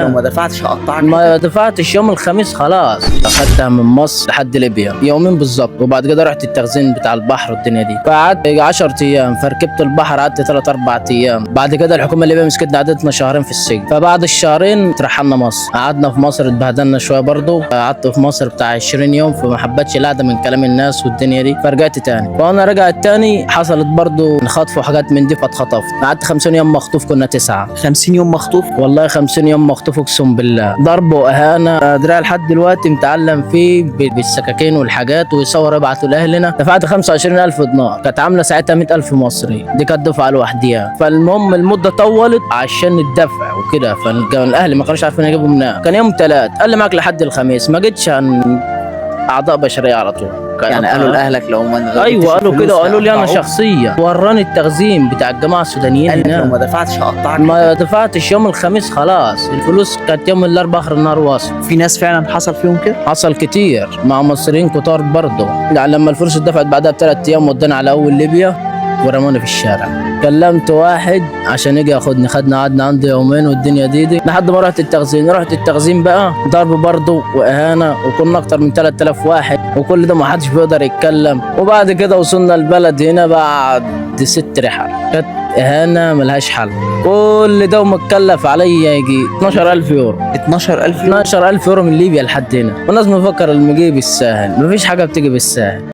لو ما دفعتش هقطعك. ما دفعتش يوم الخميس خلاص. اخدتها من مصر لحد ليبيا يومين بالظبط، وبعد كده رحت التخزين بتاع البحر والدنيا دي، فقعدت 10 ايام. فركبت البحر قعدت 3 4 ايام. بعد كده الحكومة الليبية مسكتنا، قعدتنا شهرين في السجن. فبعد الشهرين ترحلنا مصر، قعدنا في مصر اتبهدلنا شوية برضو. قعدت في مصر بتاع 20 يوم، فما حبتش القعدة من كلام الناس والدنيا دي، فرجعت تاني. فانا رجعت تاني حصلت برضو خطف وحاجات من دي، فاتخطفت. قعدت 50 يوم مخطوف، كنا 9. 50 يوم مخطوف؟ والله 50 يوم مخطوف اقسم بالله، ضرب واهانه. دراعي لحد دلوقتي متعلم فيه بالسكاكين والحاجات، ويصور يبعتوا لاهلنا. دفعت 25000 دينار، كانت عامله ساعتها 100000 مصري، دي كانت دفعه لوحديها. فالمهم المدة طولت عشان الدفع وكده، فالاهل ما كانوش عارفين يجيبوا منها. كان يوم ثلاث، قال لي معاك لحد الخميس، ما جيتش عن اعضاء بشرية على طول. يعني قالوا لاهلك لو ما ايوه قالوا كده، وقالوا لي انا هقطعوك؟ شخصيا، وراني التخزين بتاع الجماعة السودانيين قال لك لو هناك. ما دفعتش هقطعك. ما دفعتش يوم الخميس خلاص، الفلوس كانت يوم الاربعاء اخر النهار واصل. في ناس فعلا حصل فيهم كده؟ حصل كتير مع مصريين كتار برضه. يعني لما الفلوس اتدفعت بعدها بثلاث ايام ودانا على اول ليبيا ورموني في الشارع. كلمت واحد عشان يجي ياخدني، خدنا قعدنا عنده يومين والدنيا دي لحد ما رحت التخزين. رحت التخزين بقى ضرب برضه واهانه، وكنا اكتر من 3000 واحد، وكل ده ما حدش بيقدر يتكلم. وبعد كده وصلنا البلد هنا بعد 6 رحل، كانت اهانه ملهاش حل. كل ده ومتكلف عليا يجي 12000 يورو. 12000 يورو؟ 12000 يورو من ليبيا لحد هنا. والناس مفكر المجي بالساهل، مفيش حاجة بتيجي بالساهل.